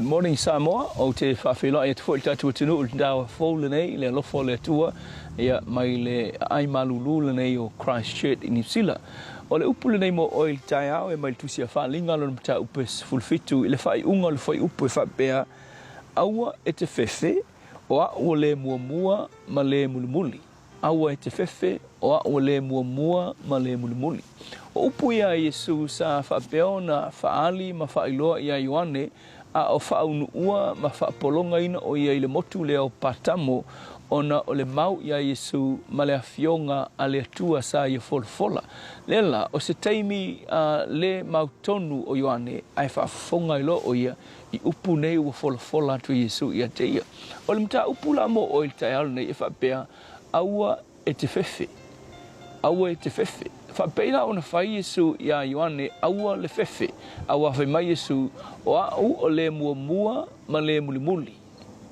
Good morning Samoa, ou te faafeiloai atu foi i le tatou atunuu i le taeao fou lenei i le alofa o le Atua ia mai le aai malulu lenei o Christchurch i Niu Sila. O le upu lenei mo oe i le taeao e mai le Tusi a Faaaliga lona mataupu e 17 i le faaiuga o le fuaiupu e faapea, Aua e te fefe, o a'u o le muamua ma le mulimuli. Aua e te fefe, o a'u o le muamua ma le mulimuli. O upu ia a Iesu sa faapea ona faaali ma faailoa iā Ioane, a o faaunuua ma faapologaina ʻo ia i le motu lea o Patamo, ona o le mau iā Iesu ma le Afioga a le Atua sa ia folafola. Lea la, o se taimi a le mautonu o Ioane, ae faafofoga ai loa ʻo ia i upu nei ua folafola atu e Iesu ia te ia. O le mataupu la mo oe i le taeao lenei e faapea, Aua e te fefe. Aua e te fefe. Faapei la ona fai Iesu iā Ioane, Aua le fefe. Auā fai mai Iesu, O a'u o le muamua ma le mulimuli.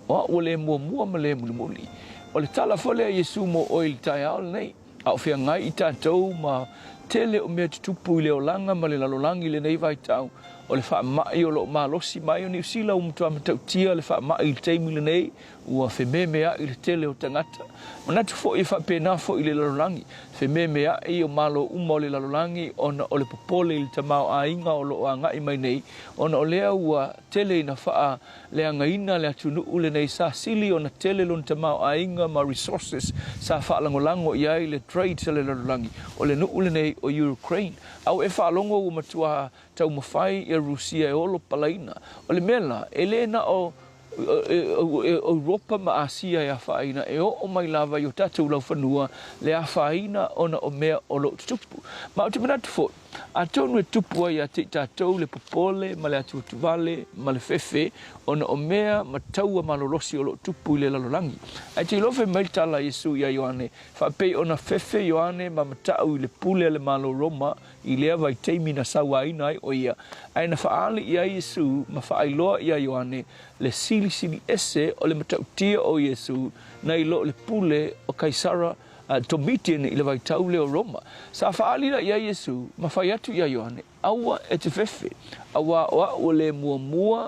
O a'u o le muamua ma le mulimuli. O le tala foi lea a Iesu mo oe i le taeao lenei. A o feagai i tatou ma tele o mea tutupu i le olaga ma le lalolagi i lenei vaitau, o le faamai o lo o malosi mai o Niu Sila ua matua matautia le faamai i le taimi lenei, ua fememeai le tele o tagata. Manatu foi e faapena foi i le lalolagi, fememeai o Malo uma o le lalolagi ona o le popole i le tamaoaiga o lo o agai mai nei, ona o lea ua tele ina faa leagaina le atunuu lenei sa sili ona tele lona tamaoaiga ma resources sa faalagolago i ai le trade a le lalolagi, o le nuu lenei o Ukraine. A ua e faalogo ua matua taumafai ia Rusia e olo palaina. O le mea la, e le na o Europa ma Asia e afaina, e oo mai lava i o tatou laufanua le afaina ona o mea o lo o tutupu. Ma ou te manatu foi, Atonu e tupu ai ia te i tatou le popole ma le atuatuvale ma le fefe ona o mea ma taua malolosi o lo o tupu i le lalolagi. Ae te iloa fai mai le tala a Iesu iā Ioane, faapei ona fefe Ioane ma mataʻu i le pule a le Malo Roma i lea vaitaimi na sauaina ai ʻo ia, ae na faaali i ai Iesu ma faailoa iā Ioane le silisili ese o le matautia o Iesu nai lo le pule o Kaisara a Domitian i le vaitau lea o Roma. Sa faaali la i ai Iesu ma fai atu iā Ioane, Aua e te fefe, auā o a'u o le muamua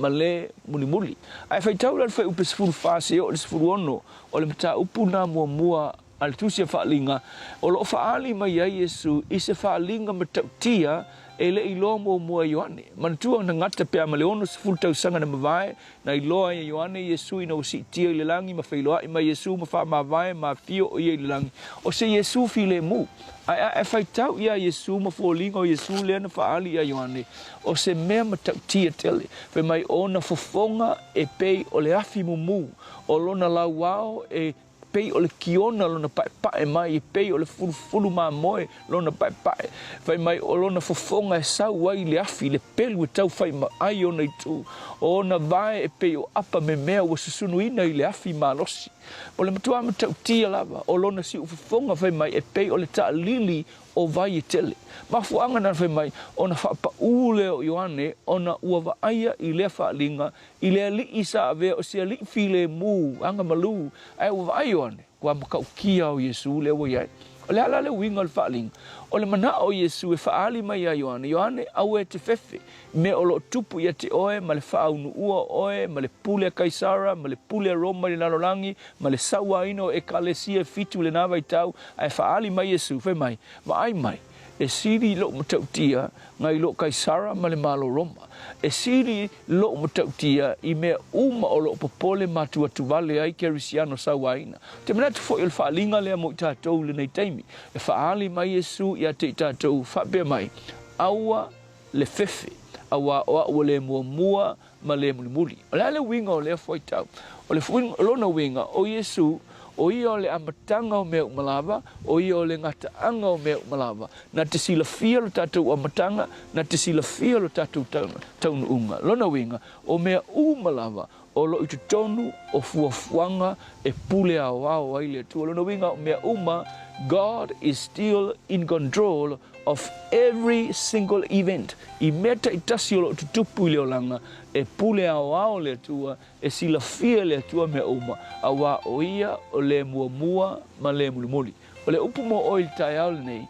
ma le mulimuli. Ae faitau la le fuaiupu 14 seia oo i le 16 o le mataupu na muamua a le Tusi a Faaaliga, o lo o faaali mai ai Iesu i se faaaliga matautia e le i iloa muamua e Ioane. Manatua ona gata pe a ma le 60 tausaga na mavae Na iloa ai e Ioane Iesu ina ua siitia i le lagi ma feiloai mai Iesu ma faamavae ma afio o ia i le lagi. O se Iesu filemu. Ae a e faitau iā Iesu ma foliga o Iesu lea na faaali iā Ioane, o se mea matautia tele. Fai mai ona fofoga e pei o le afi mumu, o lona lauao e pei o le kiona lona paepae mai, e pei o le fulufulu mamoe lona paepae. Fai mai o lona fofoga e sau ai le afi, le pelu e tau fai ai ona itu, o ona vae e pei o apa memea ua susunuina i le afi malosi. O le matua matautia lava o lona siufofoga fai mai e pei o le taalili o vai e tele. Mafuaaga na fai mai ona faapaū lea o Ioane ona ua vaaia i lea faaaliga I le alii sa avea o se alii filemu, aga malū, ae ua vaai Ioane, ua matautia o Iesu lea ua i ai. O le a la le uiga o le faaaliga? O le manaʻo o Iesu e faaali mai iā Ioane, Ioane, aua e te fefe, i mea o lo o tupu ia te oe ma le faaunuua o oe, ma le pule a Kaisara, ma le pule a Roma i le lalolagi, ma le sauaina o Ekalesia e fitu i lenā vaitau, ae faaali mai Iesu, fai mai, Vaai mai, e sili lou matautia ngai lo Kaisara ma le Malo Roma. E sili lou matautia i mea uma o lo o popole matuatuvale ai Kerisiano sauaina. Ou te manatu foi o le faaaliga lea mo i tatou i lenei taimi. E faaali mai Iesu ia te i tatou, faapea mai, Aua le fefe, auā o a'u o le muamua ma le mulimuli. O le a le uiga o lea fuaitau? O le lona uiga, o Iesu, o ia o le amataga o mea uma lava, o ia o le gataaga o mea uma lava. Na te silafia lo tatou amataga, na te silafia lo tatou taunuuga. Lona uiga, o mea uma lava o lo o i totonu o fuafuaga e pule aoao ai le Atua. Lona uiga, o mea uma, God is still in control of every single event, i mea taitasi o lo o tutupu i le olaga, e pule aoao le Atua, e silafia e le Atua mea uma, auā o Ia o le muamua ma le mulimuli. O le upu mo oe i le taeao lenei,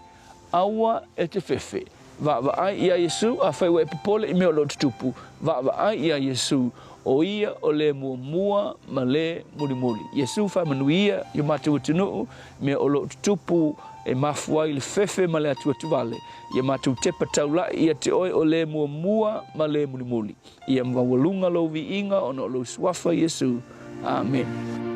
aua e te fefe. Vaavaai iā Iesū, afai ua e popole i mea o lo o tutupu, vaavaai iā Iesū, ʻo ia o le muamua ma le mulimuli. Iesū faamanuia i o matou atunuu, mea o lo o tutupu e mafua ai le fefe ma le atuatuvale, ia matou tepa taulaʻi ia te oe o le muamua ma le mulimuli. Ia maualuga lou viiga ona o lou suafa Iesū. Amene.